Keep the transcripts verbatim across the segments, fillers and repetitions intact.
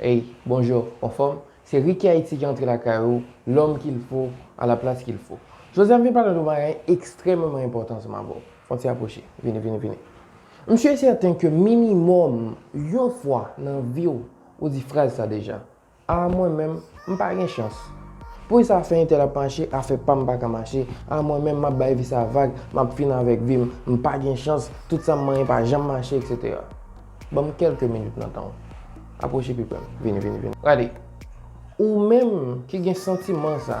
Hey, bonjou, anfòm? Se Ricky Haïti ki antre lakay ou, l'homme qu'il faut, à la place qu'il faut. Jodi a, m vin pale de yon bagay ekstrèmeman enpòtan ansanm avè w. Fè yon ti apwoche. Vini, vini, vini. M si e sèten ke minimòm yon fwa nan vi w, ou di fraz sa deja. A mwen menm, m pa gen chans. Poukisa afè entèl ap mache, afè pa m pa ka mache? A mwen menm, m ap bay vi sa vag, m ap fin avèk vi m, m pa gen chans, tout sa m manyen pa janm mache, etsetera. Ban m kèlke minit nan tan w. Apwoche pi pre m. Vini, vini, vini. Gade, ou menm ki gen santiman sa,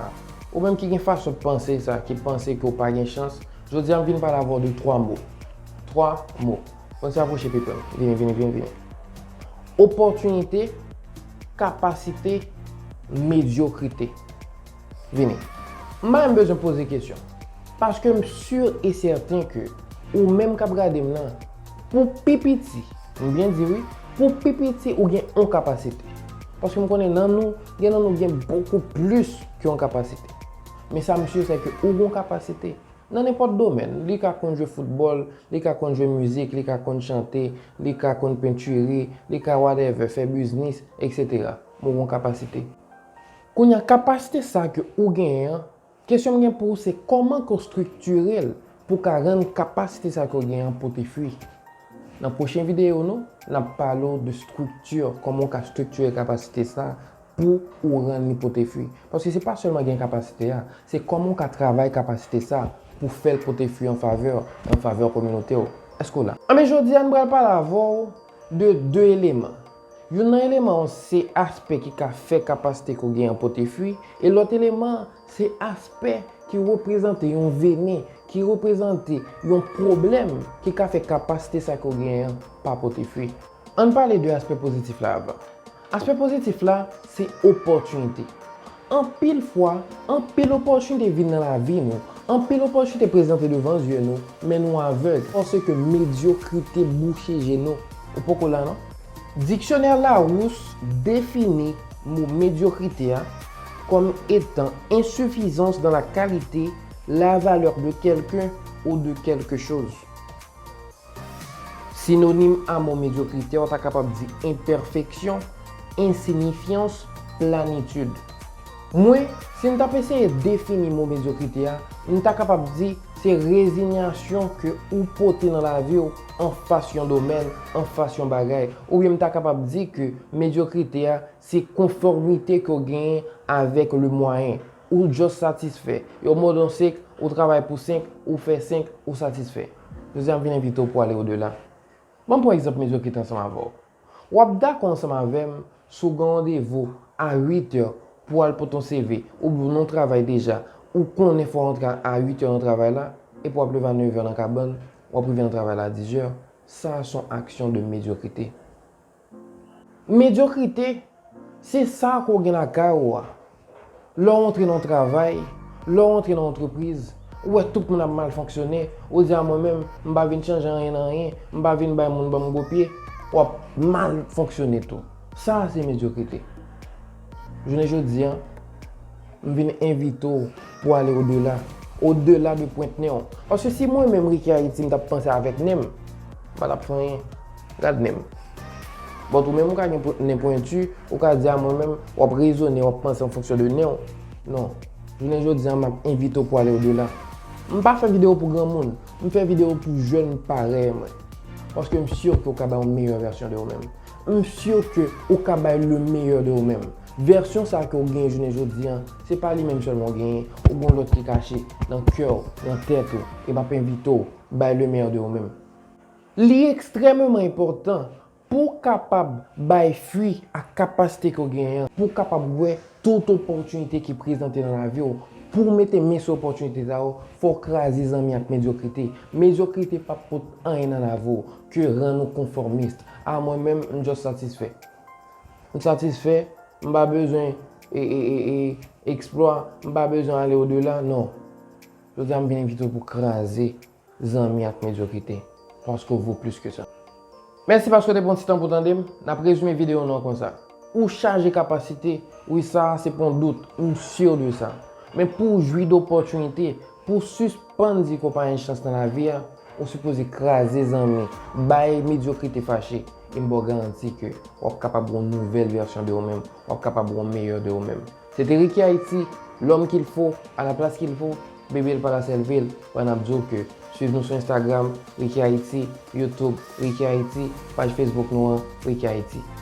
ou menm ki gen fason panse sa, ki panse ke w pa gen chans, jodi a m vin pale avè w de twa mo. Twa mo. Bon, se apwoche pi pre m. Vini, vini, vini, vini. Opòtinite, kapasite, medyokrite. Vini. M pa menm bezwen poze kesyon. Paske m si e sèten ke ou menm k ap gade m nan, pou pi piti, m byen di wi, pou pi piti ou gen yon kapasite. Paske m konnen nan nou, gen nan nou gen bokou plis ke yon kapasite. Men sa m si se ke ou gen yon kapasite. Nan nenpòt domèn, li ka konn jwe foutbòl, li ka konn jwe mizik, li ka konn chante, li ka konn pentire, li ka whatever, fè biznis, etsetera. Men w gen yon kapasite. Kounye a, kapasite sa ke ou genyen an, kesyon m gen pou ou se kòman ke w estriktire l pou w ka rann kapasite sa ke w genyen an pote fwi. Nan pwochen videyo nou, n ap pale w de estrikti, kòman w ka estriktire kapasite sa pou ou rann li pote fwi. Paske se pa sèlman gen kapasite a, se kòman w ka travay kapasite sa pou fè l pote fwi an favè, an favè kominote w. Èske w la? Anben, jodi a, n pral pale avè w de de eleman. Youn nan eleman yo se aspè ki ka fè kapasite ke w genyen an pote fwi, e lòt eleman an se aspè ki reprezante yon venen, ki reprezante yon pwoblèm ki ka fè kapasite sa ke w genyen an pa pote fwi. Ann pale de aspè pozitif la avan. Aspè pozitif la, se opòtinite. Anpil fwa, anpil opòtinite vin nan lavi nou, anpil opòtinite prezante devan zye nou, men nou avèg, paske medyokrite bouche je nou. Ou poko la non? Diksyonè Larousse defini mo medyokrite a comme étant insuffisance dans la qualité, la valeur de quelqu'un ou de quelque chose. Sinonim a mo medyokrite, ou ta kapab di enpèfeksyon, ensinifyans, planitid. Mwen, si m t ap eseye defini mo medyokrite a, m ta kapab di se rezinyasyon ke ou pote nan lavi w anfas yon domèn, anfas yon bagay. Oubyen m ta kapab di ke medyokrite a, se konfòmite ke w genyen avèk le mwayen. Ou just satisfè. Yo mande w senk, ou travay pou senk, ou fè senk, ou satisfè. Jodi a, m vin envite w pou ale odela. Ban m pran egzanp medyokrite ansanm avè w. W ap dakò ansanm avè m si w gen randevou a uit è pou w al pote yon C V, oubyen w nan yon travay deja, ou konnen fò w rantre a uit è nan travay la, epi w ap leve a nèf è nan kabann, w ap rive nan travay la a diz è, sa a se yon aksyon de medyokrite. Medyokrite, se sa ke w gen lakay ou a. Lè w antre nan yon travay, lè w antre nan yon antrepriz, ou wè tout moun ap mal fonksyone, ou di a mwen menm, m pa vin chanje anyen nan anyen, m pa vin bay moun ban m gwo pye, w ap mal fonksyone tou. Sa a se medyokrite. Jounen jodi a, m vin envite w pou ale odela, odela de pwent nen w. Paske si mwen menm Ricky Haïti m t ap panse avèk nen m, m pa t ap fè anyen. Gad nen m. But ou menm ou ka gen pwen- nen pwenti, ou ka di a mwen menm, w ap rezone, w ap panse an fonksyon de nen w. Non. Jounen jodi a, m ap envite w pou ale odela. M pa fè videyo pou granmoun, m fè videyo pou jèn parèy mwen. Paske m si ke w ka bay yon meyè vèsyon de ou menm. M si ke ou ka bay le meilleur de ou menm. Vèsyon sa ke w genyen jounen jodi a, se pa li menm sèlman w genyen, ou gen yon lòt ki kache nan kè w, nan tèt ou, e m ap envite w bay le meilleur de ou menm. Li ekstrèmeman enpòtan pou w kapab bay fwi a kapasite ke w genyen an, pou w kapab wè tout opòtinite ki prezante nan lavi w, pou w mete men sou opòtinite sa yo, fò w kraze zanmi ak medyokrite. Medyokrite p ap pote anyen nan lavi w ke rann ou konfòmis. A mwen menm, m just satisfè. M satisfè, m pa bezwen e, e, e, e, eksplwa, m pa bezwen ale odela, non. Jodi a, m vin envite w pou w kraze zanmi ak medyokrite, paske w vo plis ke sa. Mèsi paske w te pran ti tan pou w tande m. N ap rezime videyo nou an konsa. Ou chaje kapasite, wi, sa a se pa yon dout, m si de sa. Men pou w jwi de opòtinite, pou w sispann di ke w pa gen chans nan lavi a, ou sipoze kraze zanmi, bay medyokrite fache, e m ba w garanti ke w ap kapab yon nouvèl vèsyon de ou menm, w ap kapab yon meyè de ou menm. Se te Ricky Haïti, l'homme qu'il faut, à la place qu'il faut, bébé l pa la sèl vil, pandan m ap di w ke swiv nou sou Instagram, Ricky Haïti, YouTube, Ricky Haïti, paj Facebook nou an, Ricky Haïti.